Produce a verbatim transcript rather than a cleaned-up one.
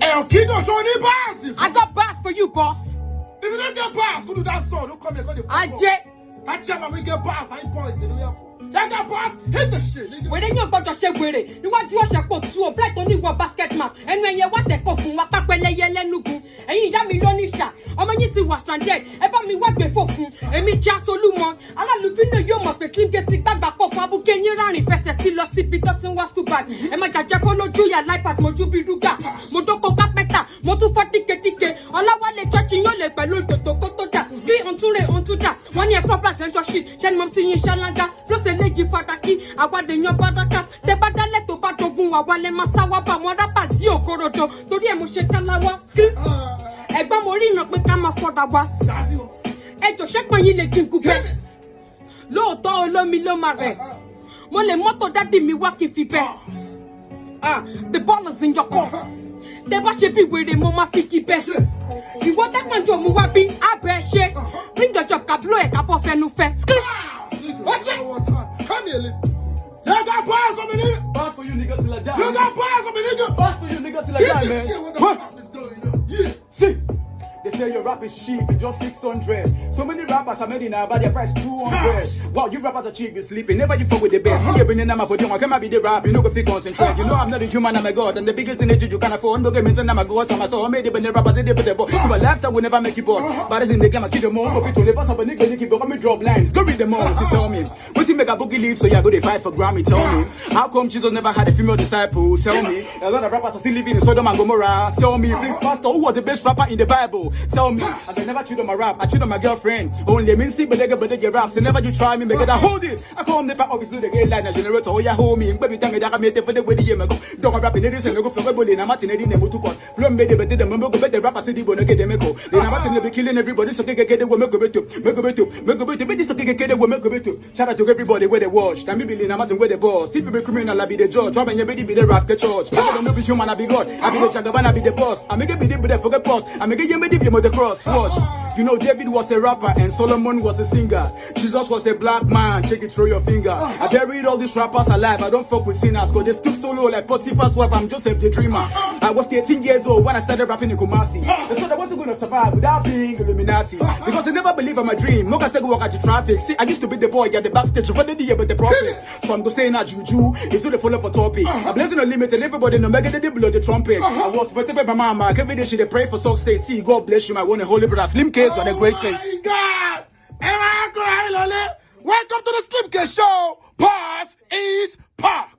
Hey, Okido, show any bars. I got bars for you, boss. If you don't get bars, go do that song. Don't come here, go the fuck up. Ajay. That chairman will get bars. That boys, they do it. That get bars. Hit the shit, nigga. Were nye ọgbọjọ she were. Ni wa ju ọsẹ kpo tuo. Bright oni wa basket man. Enu enye wa te kofu. Wa kakpele yele nugu. Eyin ya mi lo ni sha. Ọmọ yin ti wa stranded. Eba mi wa gbe fofu. Emi ja Solomon. Ala luvino yo ma pe slim gesi gbagba kofu. Abu kenyi rani fese si lo si bi dot in wa school bag. Ema ja ja follow ju ya life at mo ju bi ruga. Mo doko kapeta. Mo tún fọ́ tíketíke. Ọláwálé church yóò lè pẹ̀lú tòtò kó tó dà. Bí ọ̀tún rè ọ̀tún dà. Wọ́n ní ẹ̀fọ́ bá ṣe ń ṣọ́ṣì. Ṣé ni mo ti yin ṣáláńgá? Ló ṣe léjì fàtàkì. Àwàdé yan bàdàkà. Tẹ bá dálẹ̀ tó bá dogun wà wálé máa sá wá bá àwọn rábà sí òkòròdò. Torí ẹ̀ mo ṣe káláwá. Ẹ̀gbọ́n mo rí iná pé ká máa fọ́dà wá. Ẹ jọ ṣé pọ́n yín lè kí n kú bẹ́ẹ̀? Lóòótọ́ olómi ló máa rẹ̀. Mo lè mọ́tò dádì mi wá kí n fi bẹ́ẹ̀. Ah, the ball is in your court. Tẹ bá ṣe bí wèrè mo máa fi kí bẹ́ẹ̀. Ìwọ dápọ̀jù òmu wá bí abẹ́ ṣe. Bring your job ká blow ẹ̀ ká bọ́ fẹnu fẹ́. Skip. Ó ṣe. Come here, lady. You got bars on me, nigga. Bars for you nigga till I die. You got bars on me, nigga. Bars for you nigga till I Get die, this man. shit with the What? Pop is doing, you know. Yeah. See, they say your rap is cheap, it's just six hundred. So many rappers are made in our body, price two hundred. Wow, you rappers are cheap, you sleeping. Never you fuck with the best. You been in my for you, I can be the rap, you know, go fit concentrate. You know, I'm not a human, I'm a god. And the biggest energy you can afford, no game is in my god, I'm a soul, made it, but never, but they did the ball. You a lifestyle will never make you bored. But as in the game, I kill them all, go fit to the boss of a nigga, you keep me drop lines. Go read them all, so tell me. Wetin make a boogie leave, so you go dey fight for Grammy? Tell me, how come Jesus never had a female disciple? Tell me, a lot of rappers are still living in Sodom and Gomorrah. Tell me, please, pastor, who was the best rapper in the Bible? Tell me, I can never cheat on my rap, I cheat on my girlfriend. Only me see, but they get, but they get raps. They never you try me, make it, I hold it. I come the back office, do the gate line, a generator, oh yeah, homie. Baby, tell me that I made it for the way the year, go. Don't rap in this and go for the bully, and I'm not in any name to put. Plum made it, but they don't go, but the rapper said they wanna get them echo. Then I'm not in the killing everybody, so they get the woman go to, make go to, make go to, make this, so they get the woman go to. Shout out to everybody where they watch. Can be billion, I'm not where the boss. If you be criminal, I be the judge. Try and you be the rap, the church. I don't know be human, I be God. I be the Jagaban, I be the boss. I make it be the, be the forget boss. I make it, you be the, be the cross. Watch. You know, David was a rapper and Solomon was a singer. Jesus was a black man. Check it through your finger. I buried all these rappers alive. I don't fuck with sinners. Cause they stoop so low like Potiphar's wife. I'm Joseph the dreamer. I was thirteen years old when I started rapping in Kumasi. They thought I wasn't gonna survive without being Illuminati. Because they never believe I'm a dream. No can say go walk at the traffic. See, I used to be the boy at the backstage. What did you but the profit? Some go say na juju. It's to the follow for topic. I'm blessing unlimited. Everybody no make it, they blow the trumpet. I was waiting by my mama. Every day she dey pray for success. See, God bless you, my one and holy brother. Slim case on a great sense. My God. Am I crying, Lolly? Welcome to the Slim K Show. Pause is park.